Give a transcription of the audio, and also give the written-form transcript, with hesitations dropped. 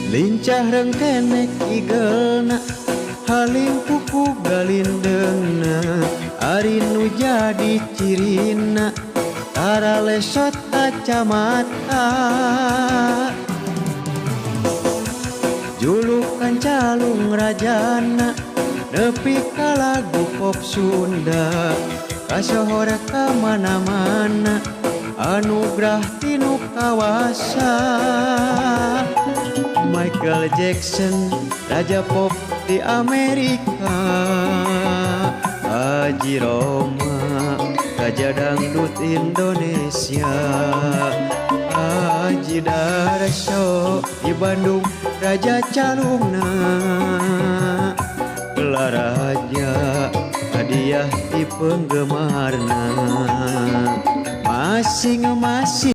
Lincah rengkenek igelna, halim kuku galindeungna. Ari nu jadi cirina tara lesot kacamata. Julukan calung rajana nepi ka lagu pop Sunda kasohor ka mana-mana, anugrah tinu kawasa. Michael Jackson, raja pop di Amerika. Haji Rhoma, raja dangdut Indonesia. Haji Darso di Bandung, raja calungna. Gelar raja hadiah ti penggemarna. Masing-masing.